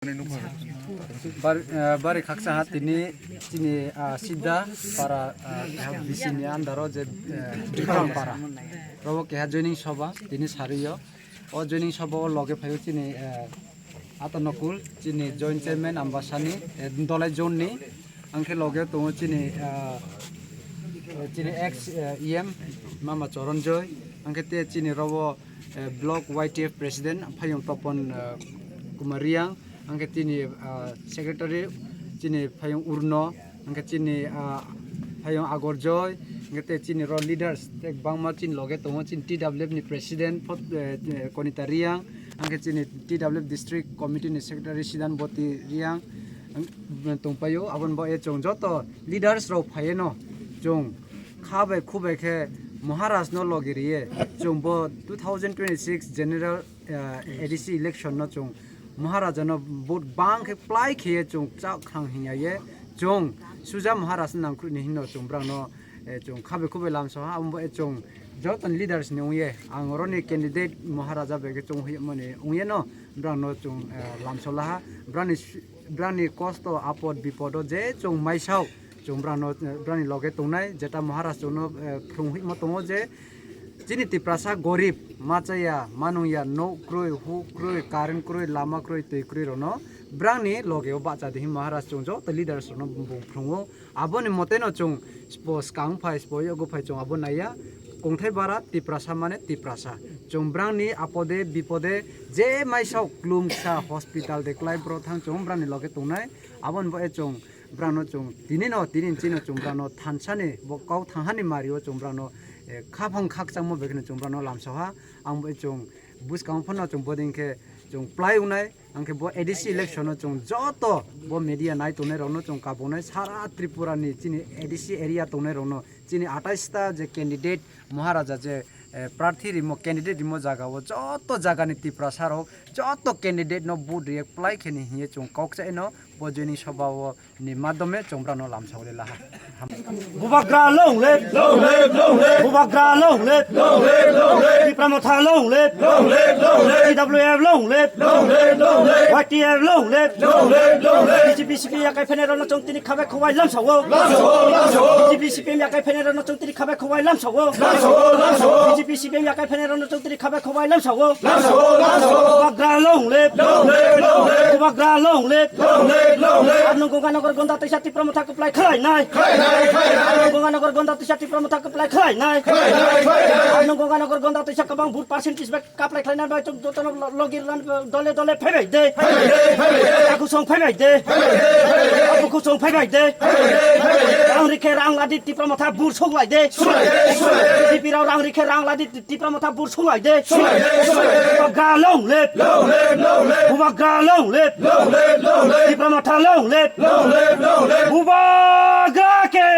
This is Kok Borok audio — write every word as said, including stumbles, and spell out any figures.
Bar-, eh, bari khaksa ha tini chini, ah, Sidda para, ah, keha B C ni under o je, eh, Bikram para. Robo keha joining soba tini sariyo. O joining soba o loge phaio chini, eh, Ato Nokul, chini joint chairman Ambasani, eh, Dolai zone ni. Angkhe loge tongo chini, ah, chini ex, eh, E M Mama Choron Joy. Angkhe te chini robo, eh, block Y T F president Phayung Topon, eh, Kumar Riang. Angkhe chini, ah, secretary chini Phayung Urno. Angkhe chini, ah, Phayung Agor Joy. Angkhe te chini ro leaders te bangma chini loge tongo chini T W F ni president Phot-, eh, eh, Konita Riang. Angkhe chini T W F district committee ni secretary Sidan Boti Riang. Ang, tongpaio, aboni bo e chwng joto leaders rok phaieno chwng kha bai khu bai khe Maharaj no logi riye chwng bo two thousand twenty-six general, ah, A D C election no chwng Maharaja no vote bang khe plai khe chwng cha khrang hinya ye chwng suja Maharaj nang khru ni hino chwng brang no, eh, chwng kha bai khu bai lam so ha, abo bo e chwng joto leaders ni ong ye ang oro ni candidate Maharaja bai khe chwng hui mani ong ye no brang no chwng, eh, lam so la ha brang ni brangni kosto apod bipodo je chwng maisao chwng brangno, brangni loge tongnai jeta Maharaj chwngno, eh, phrwng himo tongo je chini Tiprasa gorib machaya manungya nok kwrwi huk kwrwi current kwrwi lama kwrwi twi kwrwi rokno brangni logeo bahcha di hin Maharaj chwng joto leaders rokno bung phrwngo. Aboni moteno chwng spo skang phai spo yogo phai chwng abo naiya. Kongthai bara Tiprasa mane Tiprasa. Chwng brangni apode bipode je maisao klumsa hospital de klai bro thang chwng brangni loge tongnai. Aboni bo e chwng brangno chwng tini no tini chino chwng brangno thansani bo kau thanghani mario chwng brangno, eh, khaphang khakchangmo bekheno chwng brangno lamsoha. Ang bo e chwng buskang phano chwng boding khe chwng plai unai. Angkhe bo A D C election o chwng joto bo media nai tongnai rokno chwng kabunai sara Tripura ni chini A D C area tongnai rokno chini atais ta je candidate Maharaja je, eh, prarthi rimo candidate rimo jaga o joto jaga ni Tiprasa rok joto candidate no vote riye plai khe ni hiye chwng kok cha eno bo joining sabha o ni madhyome chwng brano lamsao le laha. Bubagra long live! Long live, long live! Bubagra long live! Long live, long live! Tipra Motha long live! Long live, long live! T W F long live! Long live, long live! Y T F long live! Long live, long live! B J P C P M yakai phainai rokno chwng tini khabai khowai lamsao. Lamsao, lamsao! B J P C P M yakai phainai rokno chwng tini khabai khowai lamsao. Lamsao, lamsao! B J P C P M yakai phainai rokno chwng tini khabai khowai lamsao. Lamsao, lamsao! Bubagra long live! Long live, long live! Bubagra long live! Long live, long live! Ar nung Gonganagar gonda tisa Tipra Motha kwplai khlainai. Khlainai, khlainai. Ar nung Gonganagar gonda tisa Tipra Motha kwplai khlainai. Khlainai, khlainai. Ar nung Gonganagar gonda tisa kwbang vote percentage bai kaplai khlainai bai chwng jotono lo-, logi rwna dole dole phaibai de. Phaibai de, phaibai de. Aku song phaibai de. Phaibai de, phaibai de. Aku song phaibai de. Phaibai de, phaibai de. Rang rikhe rang ladi Tipra Motha vote soklai de. Soklai de, soklai de. B J P rao rang rikhe rang ladi Tipra Motha vote soklai de. Soklai de, soklai de. Bubagra long live. Long live, long live. Bubagra long live. Long live, long live. Tipra Motha long live. Long live, long live. Bubagra ke.